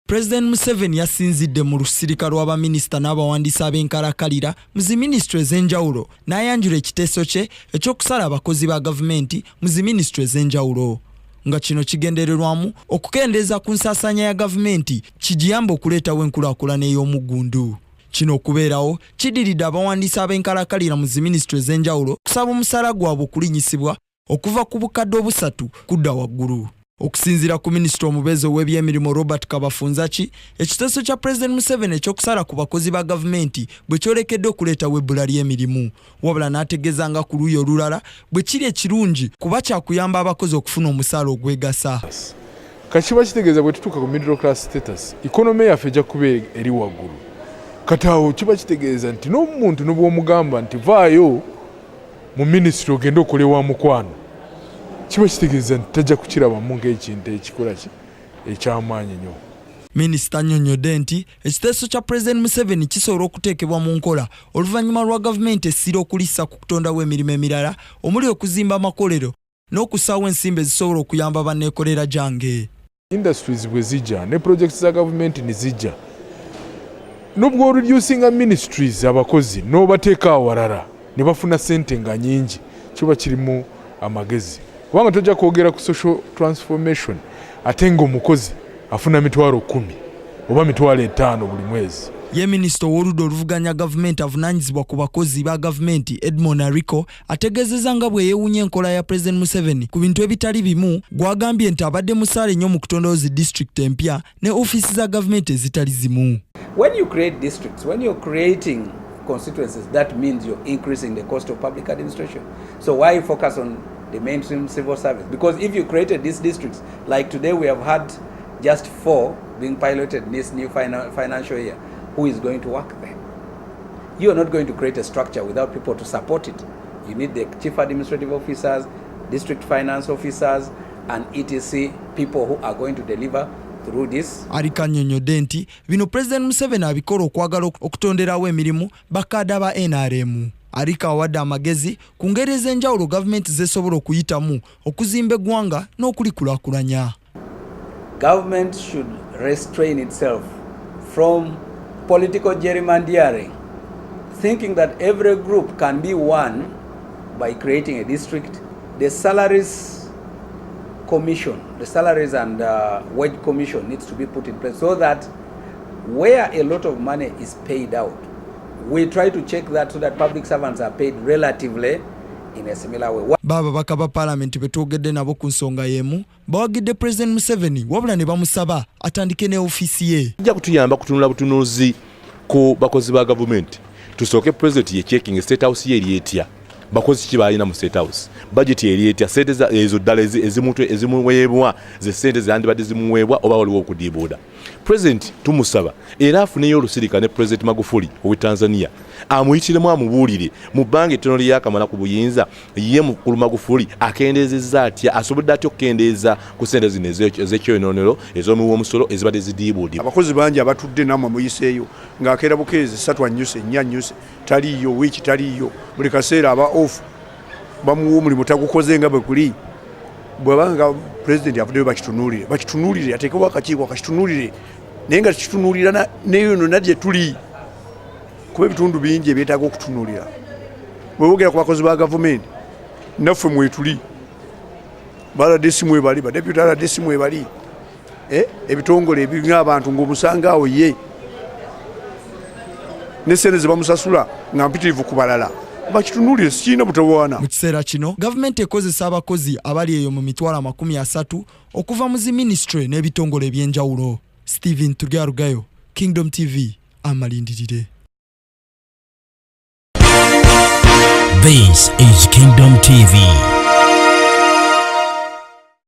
Pulezidenti Museveni yasinzidde mu lusirika lw'abaminisita n'abawandiisi ab'enkalakalira mu zi minisitule ez'enjawulo n'ayanjula ekiteeso kye eky'okusala abakozi ba gavumenti mu zi minisitule ez'enjawulo, nga kino kigendererwamu okukendeeza ku nsaasaanya ya gavumenti kigiyambe okuleetawo enkulaakulana ey'omuggundu. Kino okubeerawo kiddiridde abawandiisi ab'enkalakalira mu zi minisitule ez'enjawulo okusaba omusaala gwabwe okulinnyisibwa okuva ku bukadde 3 kudda waggulu. Okusinziira ku minisita omubeezi ow'ebyemirimu Robert Kabafunzaki, ekiteeso kya Pulezidenti Museveni eky'okusala ku bakozi ba gavumenti bwe kyolekedde okuleetawo ebbula ly'emirimu, wabula n'ategeeza nga ku luuyi olulala bwe kiri ekirungi kuba kyakuyamba abakozi okufuna omusaala ogwegasa. Kati kiba kitegeeza bwe tutuuka ku middle class status, economy yaffe ejja kuba eri waggulu. Kati awo kiba kitegeeza nti n'omuntu ne bw'omugamba nti vaayo mu minisitule ogende okole wa mukwano, kiba kitegeeza nti tajja kukirabamu ng'ekintu ekikola ki eky'amaanyi nnyo. Minisita annyonnyodde nti ekiteeso kya Pulezidenti Museveni kisobola okuteekebwa mu nkola oluvannyuma lwa gavumenti essira okulissa ku kutondawo emirimu emirala omuli okuzimba amakolero n'okussaawo ensimbi ezisobola okuyamba banneekolera gyange. Industries bwe zijja ne projects za gavumenti ne zijja, n'obw'oreducinga ministries abakozi n'obateeka awalala ne bafuna ssente nga nyingi, kiba kirimu amagezi, kubanga tojja kwogera ku social transformation ate ng'omukozi afuna 100,000 oba 50,000 buli mwezi. Ye minisita ow'oludda oluvuganya gavumenti avunaanyizibwa ku bakozi ba gavumenti Edmond Ariko ategeezezza nga bwe yeewuunya enkola ya Pulezidenti Museveni ku bintu ebitali bimu, gw'agambye nti abadde musaale nnyo mu kutondawo zi disitulikiti empya ne ofiisi za gavumenti ezitali zimu. When you create districts, when you're creating constituencies, that means you're increasing the cost of public administration. So why focus on the mainstream civil service? Because if you created these districts, like today we have had just 4 being piloted in this new financial year, who is going to work there? You are not going to create a structure without people to support it. You need the chief administrative officers, district finance officers, and etc. people who are going to deliver through this. Ariko annyonnyodde nti bino Pulezidenti Museveni abikola okwagala okutonderawo emirimu bakaada ba NRM. Ariko awadde amagezi ku ngeri ez'enjawulo gavumenti zesobola okuyitamu okuzimba eggwanga n'okulikulaakulanya. Government should restrain itself from political gerrymandering, thinking that every group can be won by creating a district. The salaries commission, the salaries and wage commission needs to be put in place so that where a lot of money is paid out, we try to check that so that public servants are paid relatively in a similar way. Ababaka ba paalamenti be twogedde nabo ku nsonga y'emu bawagidde Pulezidenti Museveni, wabula ne bamusaba atandike ne ofiisi ye. Kijja kutuyamba kutunula butunuzi ku bakozi ba gavumenti. Tusooke pulezidenti ye checking State House ye eri etya, bakozi ki balina mu State House, budget eri etya, sente ezo ddala ezimuweebwa ze sente zandibadde zimuweebwa oba waliwo okudiibuuda. Pulezidenti tumusaba era afuneyo olusirika ne Pulezidenti Magufuli ow'e Tanzania, amuyitiremu amubuulire mu bbanga ettono lye yakamala ku buyinza, ye mukulu Magufuli akendeezezza atya, asobodde atya okukendeeza ku ssente zino ez'ekyonoonero ez'omuwi w'omusolo ezibadde zidiibuudibwa. Abakozi bangi abatudde nammwe muyiseeyo ng'akeera bukeezi 3 annyuse, 4 annyuse, taliiyo, wiiki taliiyo, buli kaseera aba off, bamuwa omulimu tagukoze nga bwe kuli. Bw'abanga pulezidenti avuddeyo bakitunuulire, bakitunuulire, ateekewo akakiiko akakitunuulire, naye nga kitunuulira n'eyo yonna gye tuli, kuba ebitundu bingi ebyetaaga okutunuulira. Bwe boogera ku bakozi ba gavumenti, naffe mwetuli, ba RDC mwebali, ba deputy RDC mwebali, ebitongole ebirimu abantu ng'omusanga awo ye ne ssente ze bamusasula nga mpitirivu ku balala, bakitunuulire, sikirina butawaana. Mu kiseera kino gavumenti ekozesa abakozi abali eyo mu 300,000 okuva mu zi minisitule n'ebitongole eby'enjawulo. Stephen Turyarugayo, Kingdom TV, amalindirire. This is Kingdom TV.